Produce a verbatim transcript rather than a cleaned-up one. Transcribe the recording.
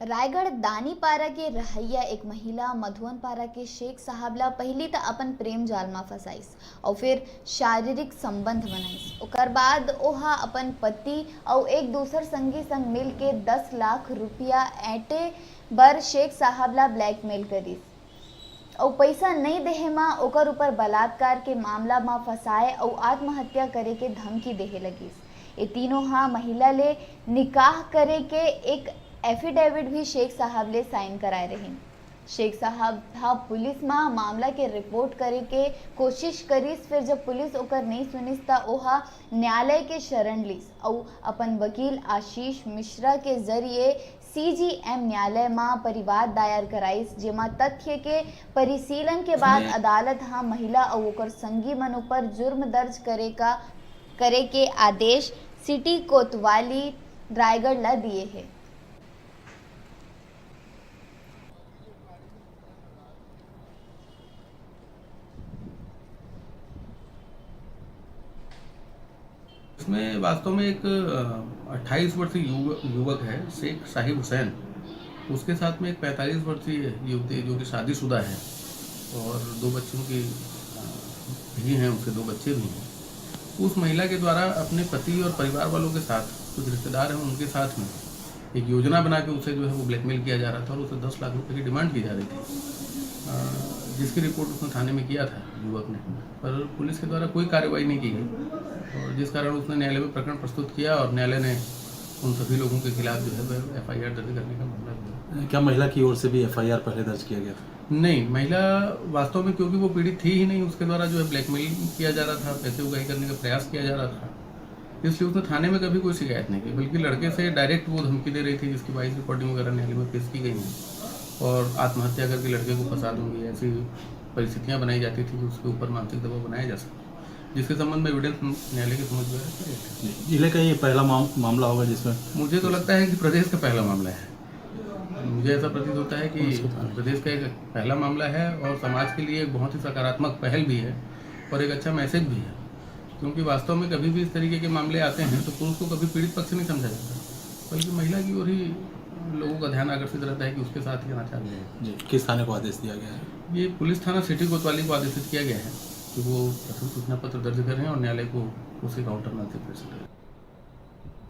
रायगढ़ दानीपारा के रहइया एक महिला मधुवनपारा के शेख साहब ला पहिली त अपन प्रेम जाल म फंसाइस अउ फिर शारीरिक संबंध बनाइस। ओकर बाद ओहा अपन पति अउ एक दूसर संगी संग मिल के दस लाख रुपया ऐंठे बर शेख साहब ला ब्लैकमेल करिस। अउ पइसा नइ देहे म ओकर ऊपर बलात्कार के मामला म फंसाए अउ आत्महत्या करे के धमकी देहे लगिस। ए तीनों ह महिला ले निकाह करे के एक एफिडेविट भी शेख साहब ले साइन कराए रहिन। शेख साहब ह पुलिस म मामला के रिपोर्ट करे के कोशिश करिस, फिर जब पुलिस ओकर नइ सुनिस, त ओहा न्यायालय के शरण लिस अउ अपन वकील आशीष मिश्रा के जरिए सीजीएम न्यायालय म परिवाद दायर कराइस, जेमा तथ्य के परिशीलन के बाद इसमें अदालत ह महिला अउ ओकर संगी मन ऊपर जुर्म दर्ज करे का, करे के आदेश सिटी कोतवाली रायगढ़ ल दिए हे। इसमें वास्तव में एक, अ, अट्ठाईस वर्षीय युव-, युवक है, शेख साहिब हुसैन। उसके साथ में एक पैंतालीस वर्षीय युवती, जो कि शादीशुदा है और दो बच्चों की, अ, भी हैं, उसके दो बच्चे भी हैं। उस महिला के द्वारा अपने पति और परिवार वालों के साथ, कुछ रिश्तेदार हैं, उनके साथ में एक योजना बना के उसे जो है वो ब्लैकमेल किया जा रहा था और उसे दस लाख रुपए की डिमांड की जा रही थी, अ, जिसकी रिपोर्ट उसने थाने में किया था युवक ने, पर पुलिस के द्वारा कोई कार्रवाई नहीं की गई और जिस कारण उसने न्यायालय में प्रकरण प्रस्तुत किया और न्यायालय ने उन सभी लोगों के खिलाफ जो है वह एफआईआर दर्ज करने का मामला दिया। क्या महिला की ओर से भी एफआईआर पहले दर्ज किया गया था? नहीं, महिला वास्तव में, क्योंकि वो पीड़ित थी ही नहीं, उसके द्वारा जो है ब्लैकमेल किया जा रहा था, पैसे उगाही करने का प्रयास किया जा रहा था, इसलिए उसने थाने में कभी कोई शिकायत नहीं की, बल्कि लड़के से डायरेक्ट वो धमकी दे रही थी, जिसकी वॉइस रिकॉर्डिंग वगैरह न्यायालय में पेश की गई हैं और आत्महत्या करके लड़के को फंसा दूंगी, ऐसी परिस्थितियां बनाई जाती थी कि उसके ऊपर मानसिक दबाव बनाया जा सके, जिसके संबंध में एविडेंस न्यायालय के समझ में आया। जी, जिले का ये पहला माम-, मामला होगा जिसमें मुझे तो लगता है कि प्रदेश का पहला मामला है। मुझे ऐसा प्रतीत होता है कि उसके बाद प्रदेश का एक पहला मामला है और समाज के लिए एक बहुत ही सकारात्मक पहल भी है और एक अच्छा मैसेज भी है, क्योंकि वास्तव में कभी भी इस तरीके के मामले आते हैं तो पुरुष को कभी पीड़ित पक्ष नहीं समझा जाता, बल्कि महिला की ओर ही लोगों का ध्यान आकर्षित रहता है कि उसके साथ ही अनाचार हुआ है। जी, किस थाने को आदेश दिया गया है? ये पुलिस थाना सिटी कोतवाली को आदेशित किया गया है कि वो प्रथम सूचना पत्र दर्ज करें और न्यायालय को उसके काउंटर मानसिक प्रेषित करें।